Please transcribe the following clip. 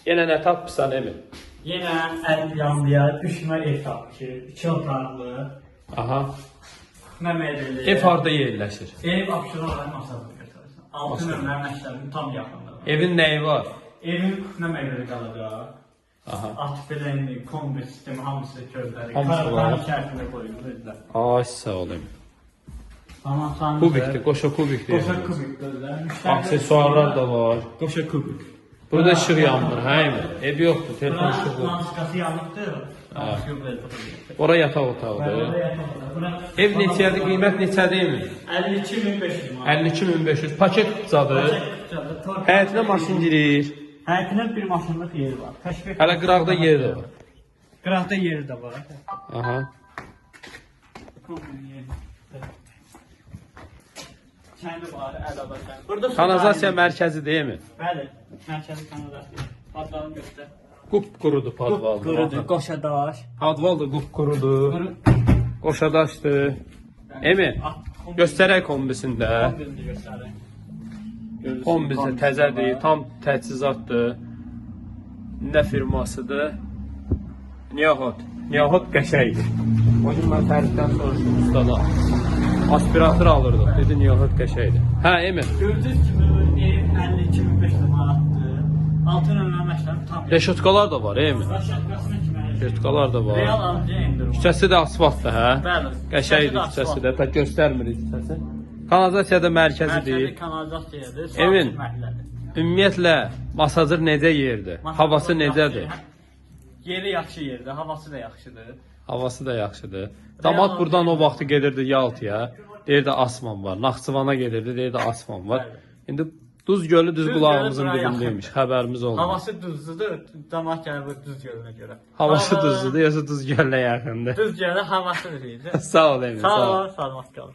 Yenə nə tapmısan Emin? Yenə əlyanlıya düşmə ev tapmışıq. 2 otaqlı. Aha. Nə mebeli. Ev harda yerləşir? Ev Abşeron rayon Masazır qəsəbəsində. 6 nömrə məktəbin tam yaxınlığında. Evin nəyi var? Evin nə mebeli qalacaq? Aha. Atbeleni, kombi sistemi hamısı közləri. Hamısı var. Karavan içərisində qoyulur evlər. Ay sağ ol Emin. Tamam, tamam. Kubikdir, qoşa kubikdir. Qoşa kubik gözlər. Müştərilər- Aksesuarlar da var. Qoşa kubik. Burada işıq yanmır, hə Emin? Ev yoxdur, telefon Bura işığı. lampiskası yanıbdır. Lampiskası yoxdur. Ora yataq otağıdır. Ev neçədir, qiymət neçədir Emin? 52.500 manat. 52.500. Paket qıtcadır. Həyətinə maşın girir. Həyətinə bir maşınlıq yeri var. Təşvik. Hələ qıraqda yeri də var. Qıraqda yeri də var. Aha. Kombinin yeri. Kəndi var, əlavə kəndi. Burada su Kanalizasiya daimi. mərkəzi deyilmi? Bəli, mərkəzi kanalizasiya. Adlarını göstər. Qupqurudur padval. Qurudur, qoşa daş. Padval da qupqurudur. Quru. Qoşadaşdır. Emin, göstərək kombisində. Kombini göstərin. Görürsün, Kombisi kombisi təzədir, var. tam təchizatdır. Nə firmasıdır? Niahot. Niahot qəşəngdir. O gün mən Fəriddən soruşdum ustadan. Aspirator alırdıq. Dedi Niahot qəşəngdir. Hə, Emin. Gördüyünüz kimi ev 52.500 manatdır. 6 nömrə məktəbin tam yaxınlığında. Reşotkalar da var, Emin. Reşotkasına kimi hər şey. Reşotkalar da var. Real alıcı endirim. Küçəsi də asfaltdır, hə? Bəli. Qəşəngdir küçəsi də. Pək göstərmirik küçəsi. Kanalizasiya da mərkəzidir. Mərkəzi kanalizasiyadır. Emin. Sakit məhəllədir. Ümumiyyətlə Masazır necə yerdir? Havası necədir? Yeri yaxşı yerdir, havası da yaxşıdır. Havası da yaxşıdır. Damat burdan o vaxtı gedirdi Yaltıya. Deyirdi Asman var. Naxçıvana gedirdi, deyirdi Asman var. Bəli. İndi Duz gölü düz Duz qulağımızın gölü bura dibindəymiş. Xəbərimiz olmur. Havası duzludur, damat gəlir bu Duz gölünə görə. Havası duzludur, yoxsa Duz gölünə yaxındır. Duz gölü havası duzludur. Sağ ol Emin, Sağ sağ ol. ol, salamat qalın.